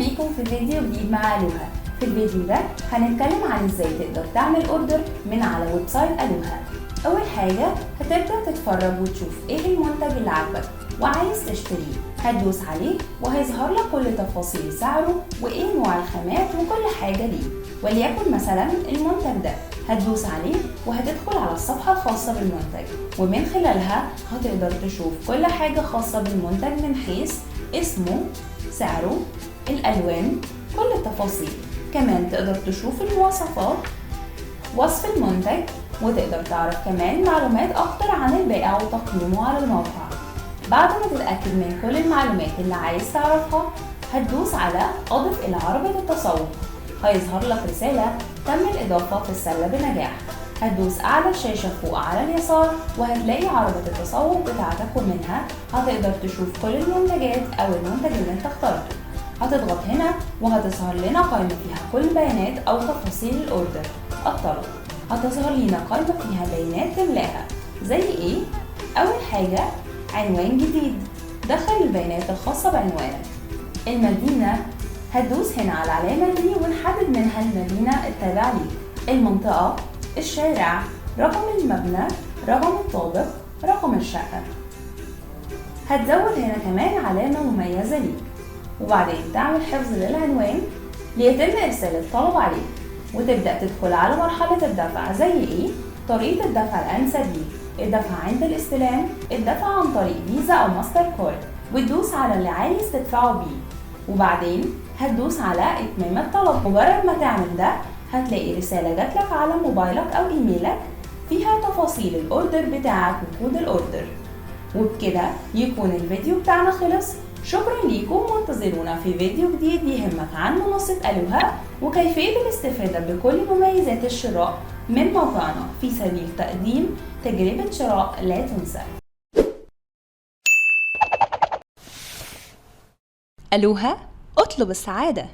بيكم في فيديو جديد مع ألوها. في الفيديو ده هنتكلم عن ازاي تقدر تعمل order من على website ألوها. اول حاجة هتبدأ تتفرج وتشوف ايه المنتج اللي عاجبك وعايز تشتريه، هتدوس عليه وهيظهر لك كل تفاصيل سعره وايه نوع الخامات وكل حاجة ليه. وليكن مثلا المنتج ده هتدوس عليه وهتدخل على الصفحة الخاصة بالمنتج، ومن خلالها هتقدر تشوف كل حاجة خاصة بالمنتج من حيث اسمه، سعره، الألوان، كل التفاصيل. كمان تقدر تشوف المواصفات، وصف المنتج، وتقدر تعرف كمان معلومات أكتر عن البائع وتقييمه على الموقع. بعد ما تتأكد من كل المعلومات اللي عايز تعرفها هتدوس على أضف إلى عربة التسوق، هيظهر لك رسالة تم الإضافة في السلة بنجاح. هتدوس أعلى الشاشة فوق على اليسار وهتلاقي عربة التسوق بتاعتك، ومنها هتقدر تشوف كل المنتجات أو المنتج اللي انت اخترته. هتضغط هنا وهتظهر لنا قائمة فيها كل بيانات أو تفاصيل الأوردر الطلب. هتظهر لنا قائمة فيها بيانات تملاها زي إيه؟ أول حاجة عنوان جديد، دخل البيانات الخاصة بعنوانك. المدينة، هتدوس هنا على العلامة دي ونحدد منها المدينة التابعة ليك. المنطقة، الشارع، رقم المبنى، رقم الطابق، رقم الشقة. هتزود هنا كمان علامة مميزة ليك، وبعدين تعمل حفظ للعنوان ليتم إرسال الطلب عليه، وتبدأ تدخل على مرحلة الدفع زي إيه؟ طريقة الدفع الأنسب ليك، الدفع عند الاستلام، الدفع عن طريق فيزا أو ماستر كارد، وتدوس على اللي عايز تدفعه بيه، وبعدين هتدوس على إتمام الطلب. مجرد ما تعمل ده هتلاقي رسالة جاتلك على موبايلك أو إيميلك فيها تفاصيل ال order بتاعك وكود ال order. وبكده يكون الفيديو بتاعنا خلص. شكرا ليكم وانتظرونا في فيديو جديد يهمك عن منصة ألوها وكيفية الاستفادة بكل مميزات الشراء من موقعنا في سبيل تقديم تجربة شراء لا تنسى. ألوها، اطلب السعادة.